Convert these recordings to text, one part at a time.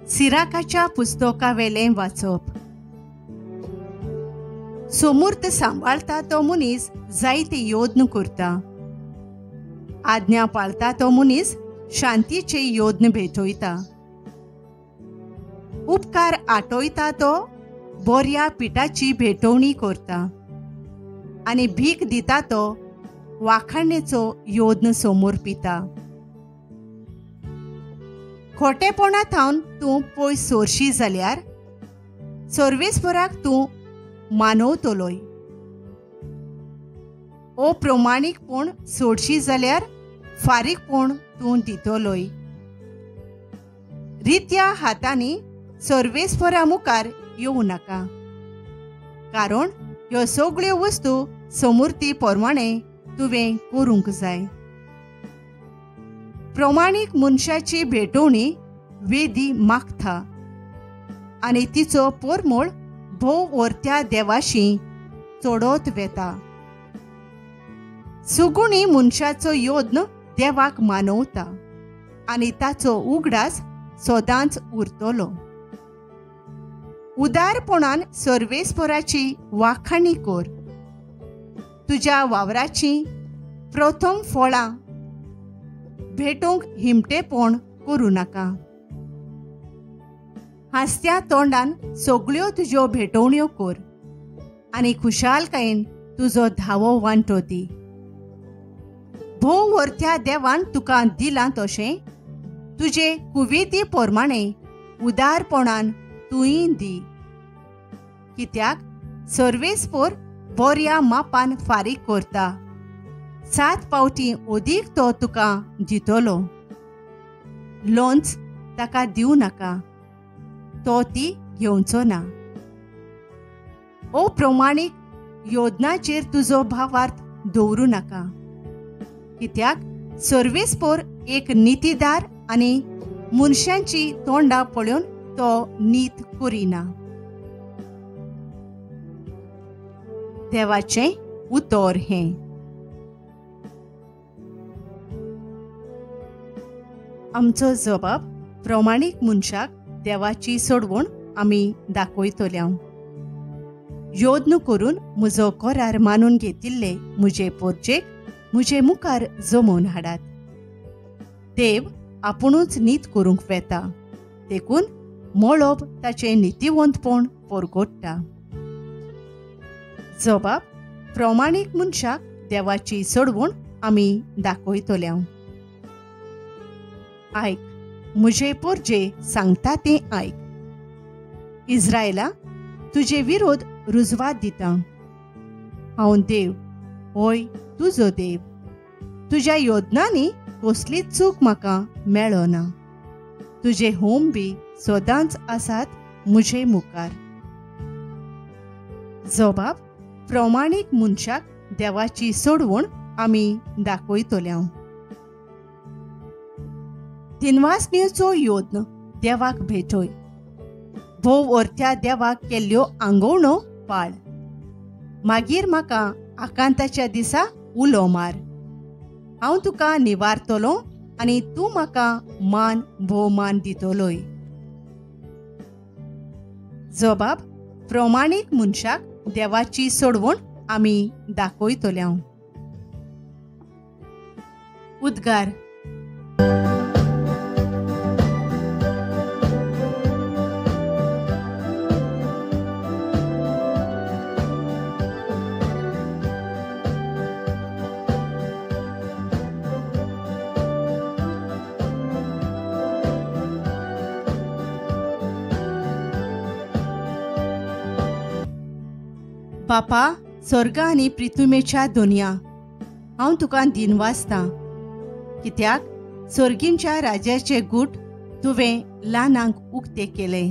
सिराकाच्या पुस्तकावेलें वाचप. सोमूर्त सांबाळता तो मनीस जायते योद्न करता. आज्ञा पाळता तो मनीस शांतीचे योद्न भेटयता. उपकार आटयता तो बोऱ्या पिठाची भेटवणी करता आनी भीक दिता तो वाखाणेचो योद्न समोर पिता. खोटेपणा थावन तूं पयस सोरशी जाल्यार सर्वेस्पराक तूं मानवतलोय. ओ प्रमाणीकपण सोडशी जाल्यार फारीकपण तूं दितलोय. रित्या हातांनी सर्वेस्परा मुखार येवं नाका, कारण ह्यो सगळ्यो वस्तू समूर्ती प्रमाणे तुवें करूंक जाय. प्रमाणीक मनशाची भेटवणी वेदी मागता आनी तिचो पोरमोळ भोव वरत्या देवाशी चडत वेता. सुगुणी मनशाचो योद्न देवाक मानवता आनी ताचो उगडास सदांच उरतलो. उदारपणान सर्वेस्पराची वाखाणी कर. तुज्या वावराची प्रथम फळां भेटूंक हिमटेपण करूं नाका. हांसत्या तोंडान सगळ्यो तुज्यो भेटवण्यो कर आनी खुशालकायेन तुजो धावो वांटो दी. भोव वरत्या देवान तुका दिलां तशें तुजे कुवेती प्रमाणे उदारपणान तूंय दी, कित्याक सर्वेस्पोर बऱ्या मापान फारीक करता. 7 पावटी अदीक तो तुका दितलो. लोंच ताका दिवं नाका, तो ती घेवचो ना. ओ प्रमाणीक योजनाचेर तुजो भावार्थ दवरूं नाका, कित्याक सर्वेस्पोर एक नितीदार आनी मनशांची तोंडां पळोवन तो नीत करिना. देवाचें उतर हें. आमचो जबाब प्रमाणीक मनशाक देवाची सोडवण आमी दाखयतल्या. योद्न करून म्हजो करार मानून घेतिल्ले म्हजे पोरजेक म्हजे मुखार जमोवन हाडात. देव आपुणूच नीत करूंक वेता, देखून मळब ताचें नितीवंतपण परगोडटा. जबाब प्रमाणीक मनशाक देवाची सोडवण आमी दाखयतल्या. आयक म्हजे पोरजे सांगता तें आयक. इस्रायला, तुजे विरोध रुजवात दिता. हांव देव, होय तुजो देव. तुज्या योजनांनी कसलीच चूक म्हाका मेळना. तुजे होम बी सदांच आसात म्हजे मुखार. जबाब प्रमाणीक मनशाक देवाची सोडवण आमी दाखयतल्या. दिनवासणेचो योद्न देवाक भेटय. भोव वरत्या देवाक केल्ल्यो आंगवणो पाळ. मागीर म्हाका आकांताच्या दिसा उलो मार. हांव तुका निवारतलो आनी तूं म्हाका मान भोवमान दितलोय. जबाब प्रमाणीक मनशाक देवाची सोडवण आमी दाखयतल्या. उद्गार. बापा, स्वर्ग आनी पृथ्वीच्या दुनिया, हांव तुका दिनवासता, कित्याक स्वर्गींच्या राज्याचे गूट तुवें ल्हानांक उक्ते केले.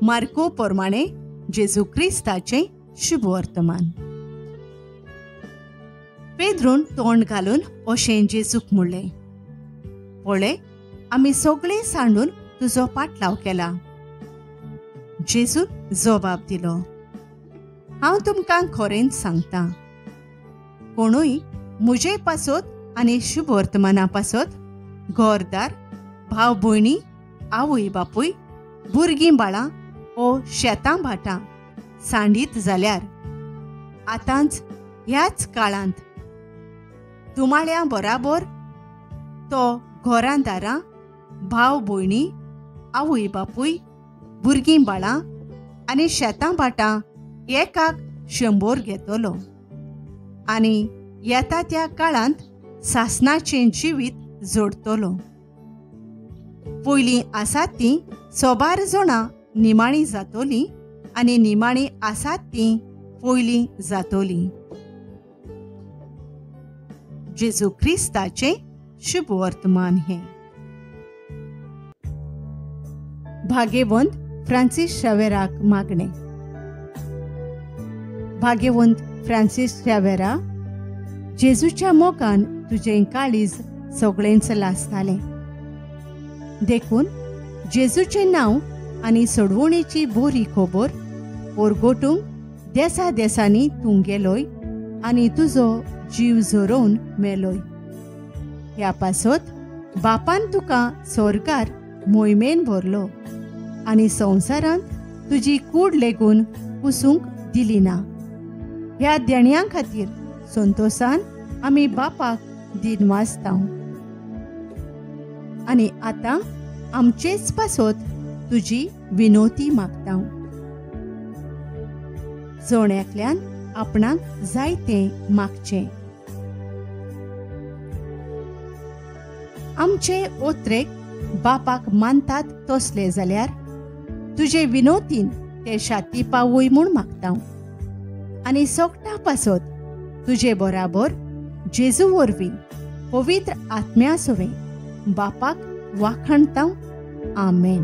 मार्को प्रमाणे जेजू क्रिस्ताचें शुभ वर्तमान. पेद्रून तोंड घालून अशें जेजूक म्हणलें, पळय, आमी सगळें सांडून तुजो पाटलाव केला. जेजून जबाब दिलो, हांव तुमकां खरेंच सांगता, कोणूय म्हजे पासत आनी शुभवर्तमाना पासत घरदार, भाव भयणी, आवय बापूय, भुरगीं बाळां ओ शेतां भाटां सांडीत जाल्यार आतांच ह्याच काळांत धुमाळ्यां बराबर तो घरां दारां, भाव भयणी, आवय बापूय, भुरगीं बाळां आनी शेतां भाटां एकाक 100 घेतलो आनी येता त्या काळांत सासणाचें जिवीत जोडतलो. पयलीं आसात तीं सोबार जाणां निमाणी जातोली आनी निमाणी आसात तीं पयलीं जातोली. जेजू क्रिस्ताचें शुभ वर्तमान हें. भाग्यवंत फ्रांसीस शावेराक मागणें. भाग्यवंत फ्रांसीस शावेरा, जेजूच्या मोगान तुजें काळीज सगळेंच लासतालें, देखून जेजूचें नांव आनी सोडवणेची बोरी खबर परगटूंक देसा देसांनी तूं गेलोय आनी तुजो जीव झरोवन मेलोय. ह्या पासत बापान तुका स्वर्गार मोहिमेन भरलो आनी संवसारांत तुजी कूड लेगून कुसूंक दिली ना. ह्या देण्यां खातीर संतोसान आमी बापाक दिनवासता आनी आतां आमचेच पासत तुजी विनोती मागता. जण एकल्यान आपणाक जाय तें मागचें. आमचे ओत्रेक बापाक मानतात तसले जाल्यार तुजे विनोतीन ते शाती पावय म्हूण मागता आनी सगटा पासत तुजे बराबर जेजू वरवीं पवित्र आत्म्या सवें बापाक वाखाणता. आमेन.